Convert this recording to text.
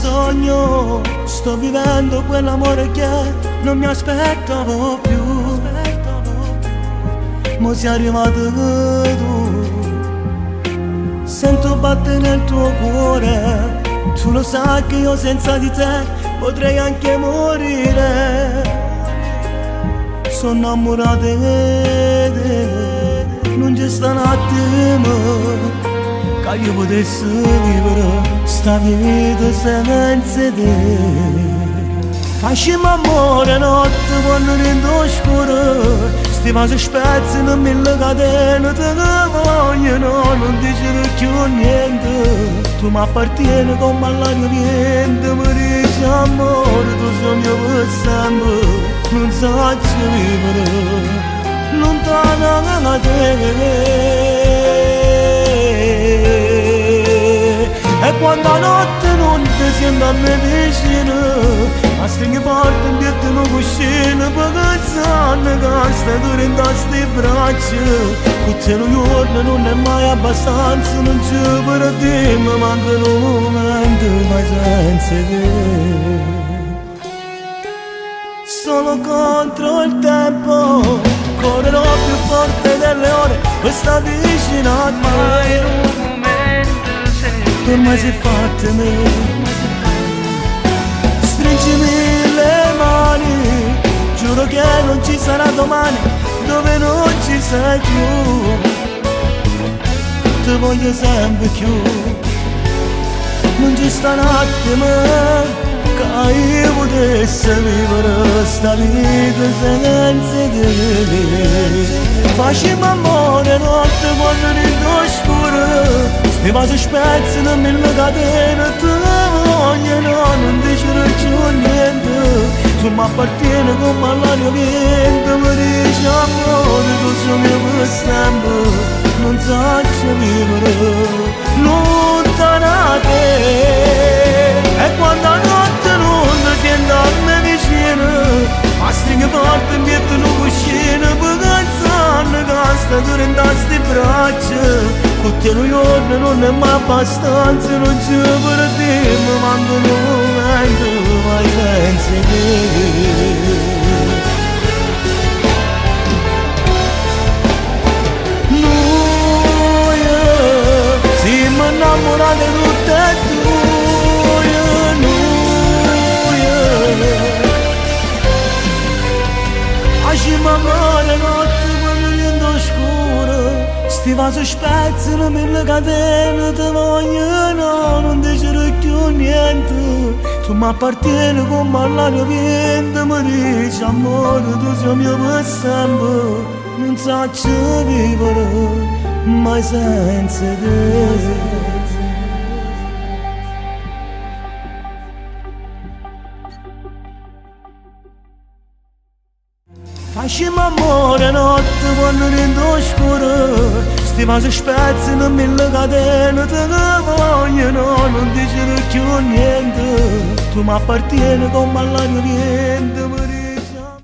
sogno. Sto vivendo quell'amore che non mi aspettavo più. Ma sei arrivato tu. Sento battere il tuo cuore. Tu lo sai che io senza di te potrei anche morire. Sono innamorato di te. Non c'è sta un attimo che io potessi vivere sta vita senza te. Facciamo amore notte quando rendo scuro, sti vasi spezzano mille catene, te voglio, no, non dicere più niente. Tu mi appartieni come all'aria vento, mi dici amore, tu sei mio per sempre, non saccio vivere lontano da te. E quando la notte non ti senti a me vicino, ma stringi forte in pietto un cuscino, perché sanno che stai dentro queste braccia. Con te un giorno non è mai abbastanza, non ci perdiamo manco un momento, mai senza te. Solo contro il tempo, correrò più forte delle ore, questa vicina a te. Tu ormai sei fatta me. Stringimi le mani, giuro che non ci sarà domani dove non ci sei tu. Ti voglio sempre più. Non ci sta un attimo che io potessi vivere sta vita senza te. Facciamo amore notte quando rendo scuro, sti vasi spezzano mille catene, te voglio, no, non dicere più niente. Tu mi appartieni come all'aria vento, mi dici amore, tu sei mio per sempre, non saccio vivere lontano da te. E quando la notte non ti senti a me vicino, ma stringi forte in pietto un cuscino, perché sanno che stai dentro queste braccia. Con te un giorno non è mai abbastanza, non ci perdiamo manco un momento, mai senza te. Noi siamo innamorati tutte e due, noi facciamo amore notte quando rendo scuro, sti vasi spezzano mille catene, te voglio, no, non dicere più niente. Tu mi appartieni come all'aria vento, mi dici amore, tu sei mio per sempre, non saccio vivere mai senza te. Facciamo amore notte quando rendo scuro, sti vasi spezzano mille catene, te voglio, no, non dicere più niente. Tu mi appartieni come all'aria vento, mi